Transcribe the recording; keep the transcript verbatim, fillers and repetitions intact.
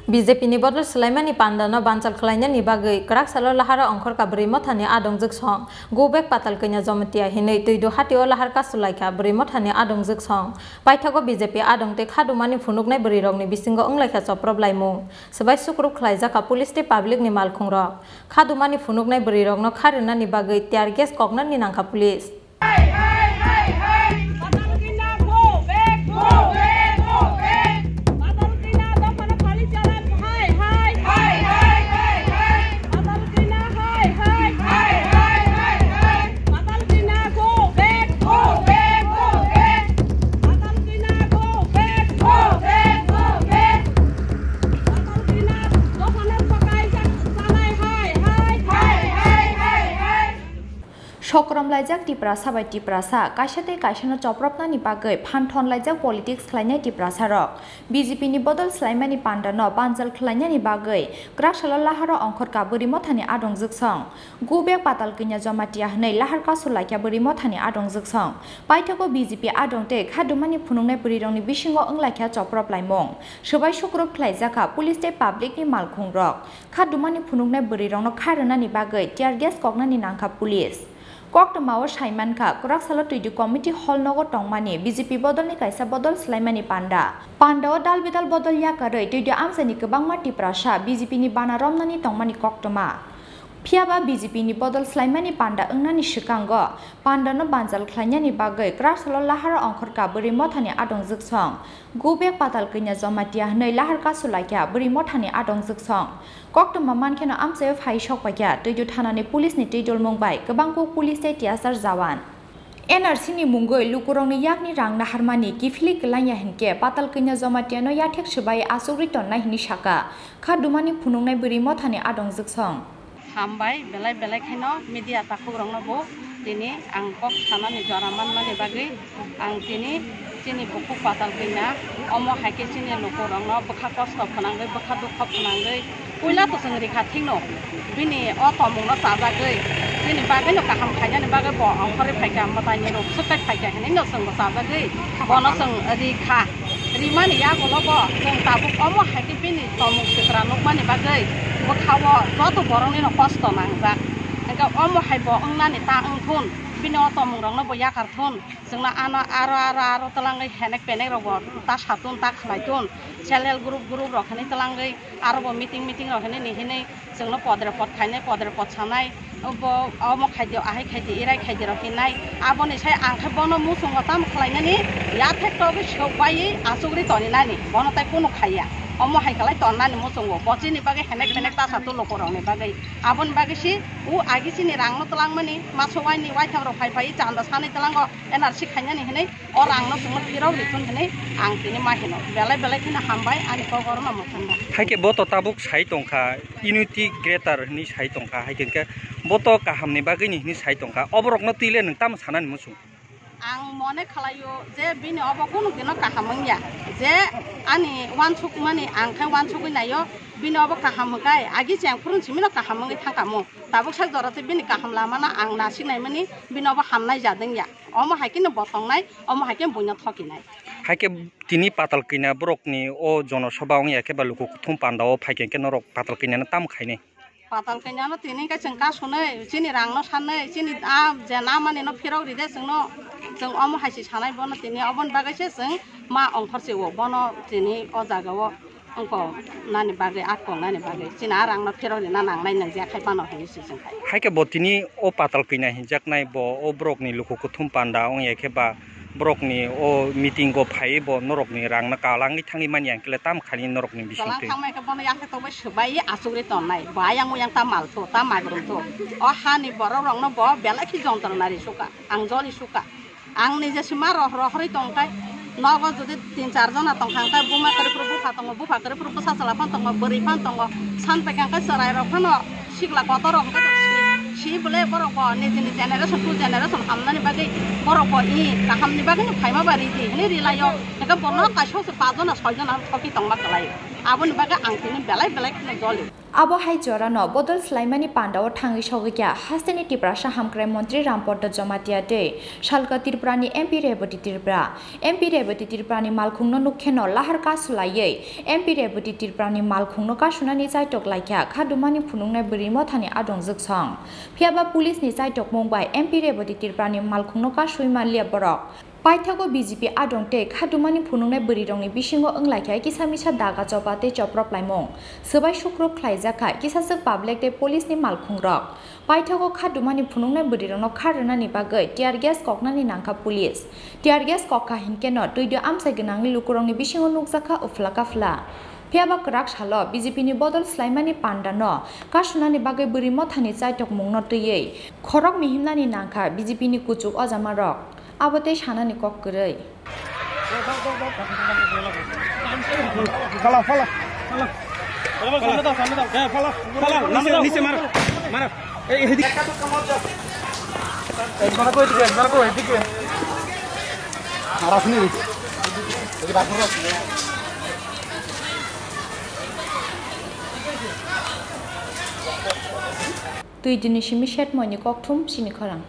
B J P ni bodol swlaimani pandano banchal khwlainani bagwi kwrak salo laharo ongkhorka bwrwi mothani adongjwk song, "Go back Patal Kanya Jamatia" hinwi Twidu hatio lahar kasulaikha bwrwi mothani adongjwk song. Paithago B J P adong tei khadumani phunuknai bwrwirokni bisingo wnglaikha choprop laimung. Swbai sukrub khwlaijakha police tei public ni malkhungrok. Khadumani phunuknai bwrwirokno kha rwnani bagwi tear gas koknani nangkha police. Sokrom laijak Tiprasa bai Tiprasa, kaisa tei kaisano chopropnani bagwi phan thon laijak politics khlainai Tiprasarok. B J P ni bodol swlaimani pandano banchal khwlainani bagwi kwrak salo laharo ongkhorka bwrwi mothani adongjwk song. "Go back Patal Kanya Jamatia" hwnwi lahar kasulaikha bwrwi mothani adongjwk song. Paithago B J P adong tei khadumani phunuknai bwrwirokni bisingo wnglaikha choprop laimung. Swbai sukrub khwlaijakha police tei public ni malkhungrok. Khadumani phunuknai bwrwirokno kha rwnani bagwi tear gas koknani nangkha police. Koktwmao saimankha, kwrak salo Twidu Committee Hall nogo tongmani B J P bodolni kaisa bodol swlaimani panda. Pandao dal bidal bodol yakarwi Twidu amchaini kwbangma Tiprasa B J P ni bana romnani tongmani koktwma. Phiyaba B J P ni bodol swlaimani panda wngnani swkango pandano banchal khlainani bagwi kwrak salo laharo ongkhorka bwrwi mothani adongjwk song. "Go back Patal Kanya Jamatia" hwnwi lahar kasulaikha bwrwi mothani adongjwk song. Koktwma mankheno amchaio phai sokpaikha Twidu thanani police ni twi dulmung bai kwbangkuk police tei tiyasar jawan. N R C ni mungwi lukurokni yakni rang naharmani kiphilwi kwlangya hinkhe Patal Kanya Jamatiano yathek swbai achugwi tonnai hwnwi sakha, khadumani phunuknai bwrwi mothani adongjwk song. Hambai, belai belai kheno media takhukrokno bo tini ang kok sanani jora manmani bagwi ang tini chini bukhuk Patal Kanya, omo hai khe chini lukurokno bwkha kosto phwnangwi, bwkha dukho phwnangwi, puila to chwng rikha thikno bini o tomungno chajagwi, bini bagwino kaham khainani bagwi bo ongkhorwi phaikha, mwtaini rok swkai phaikha hinwi no chwngbo chajagwi bono chwng rikha. Rimani yagulo bo chwng tabuk omo hai khe bini tomung sitra nukmani bagwi bwkhao joto boroknino kosto nangjak. Hwnkhe omo hai bo wngnani ta wngthun, bini o tomungrokno bo yakar thun, chwngno ano aro aro aro twlangwi henek penek rokbo ta satun ta khlai tun, self help group group rok hinwi twlangwi aro bo meeting meeting rok hinwi ni hinwi chwngno podre pod khainai, podre pod sanai, bo omo khaidi, ahai khaidi, irai khaidi rok hinai. Aboni sai ang khe bono muchungo tamo khlainani, yathek togwi sok baiwi achugri toninani, bono tai kunu khaiya. Omo hai khlai tonnani muchungo, bo chini bagwi henek penek ta satu lukurokni bagwi. Aboni bagwi si u agi chini rangno twlangmani, maso waini waitham rok phai phai chanda sanai twlango, N R C khainani hinwi o rangno chwngno phirok rithun hinwi ang tini ma hino. Belai belai kheno hambai ani kok orono mwthangna. Hai khe bo to tabuk sai tongkha, unity greater hinwi sai tongkha. Hai khe, khe bo to kahamni bagwini hinwi sai tongkha. Oborokno twi le nwng tamo sanani muchung? Ang mone khlaio je bini obo kunu dino kaham wngya. Je ani uansukmani ang khe uansugwi naio, bini obo kaham hwnkhe agi cheng phurun simino kaham wngwi thangkamo. Tabuk sak jora tei bini kaham lamano ang nasiknaimani bini obo hamnai jat wngya. Omo hai kheno bo tongnai, omo hai khe buino thokinai. Hai khe tini Patal Kanya borokni o jonosobha wngya khe ba luku kuthum panda o phai khe norok Patal Kanya no tamo khainai? Patal Kanya no tini khe chwng kasunai, chini rang no sanai, chini a je namani no phirok ride chwngno, chwng omo hai se sanai bono tini, oboni bagwi se chwng ma ongkhor se o bono tini o jaga o. Wngkok nani bagwi, a kok nani bagwi. Chini a rangno phirok rina nangnai nang jekhai phano hinwi se chwng khai. Hai khe bo tini o Patal Kanya hinjaknai bo o borokni luku kuthum panda wngya khe ba borokni o meeting o phaiwi bo norokni rangno kalangwi thangwi manya hwnkhe le tamo khainai norokni bisingtwi? Kalang thangmai khe bono yakhe tongbai swbai achugri tonnai. Bo ayang uyang ta malthu, ta magrum thu. O hani borok rokno bo belai khe jontrona ri sukha, ang joli sukha. Ang nije sima roh rohorwi tongkha. Nogo jodi tin char jona tongkha, hwnkhe buma kwrwi phuru bupha tongo, bupha kwrwi phuru bwsa chwla phano tongo, bwrwi phano tongo. San paikha hwnkhe chwrai rok phano sikla kotor rok hwnkhe si, si bole borok bo nijini generation to generation hamnani bagwi borok bo i kahamni bagwino phaima ba ridi hinwi rilaio. Hwnkhe bono kaisa se pa jona soi jona thoki tongma kwlaio. Aboni bagwi ang tini belai belai kheno joli. Abo hai jorano bodol swlaimani pandao thangwi sogwi kha hasteni Tiprasa hamkrai montri Rampadda Jamatia tei salka Tripurani M P Rebati Tripura. M P Rebati Tripurani malkhungno nukkheno lahar kasulaiwi M P Rebati Tripurani malkhungno kasunani chaitok laikha Khadumani phunuknai bwrwi mothani adong jwksong. Phiyaba police ni chaitokmung bai M P Rebati Tripurani malkhungno kasui manliya borok. Paithago B J P adong tei Khadumani phunuknai bwrwirokni bisingo wnglaikha kisa misa daga chopa tei choprop laimung. Swbai sukrup khlaijakha kisaswk public tei police ni malkhungrok. Paithago Khadumani phunuknai bwrwirokno kha rwnani bagwi tear gas koknani nangkha police. Tear gas kokha hinkeno twidwi amchai gwnangwi lukurokni bisingo nukjakha uphla kaphla. Phiyaba kwrak salo B J P ni bodol swlaimani pandano kasunani bagwi bwrwi mothani chaitokmungno twiwi khorok mihimnani nangkha B J P ni kuchuk ojamarok. Abo tei sanani kok kwrwi. Phala, phala. Phala. Phala, phala. Nise, nise, maro, maro. Ei, ei, di- Twi dini simi shetmoni kokthum sini khorang.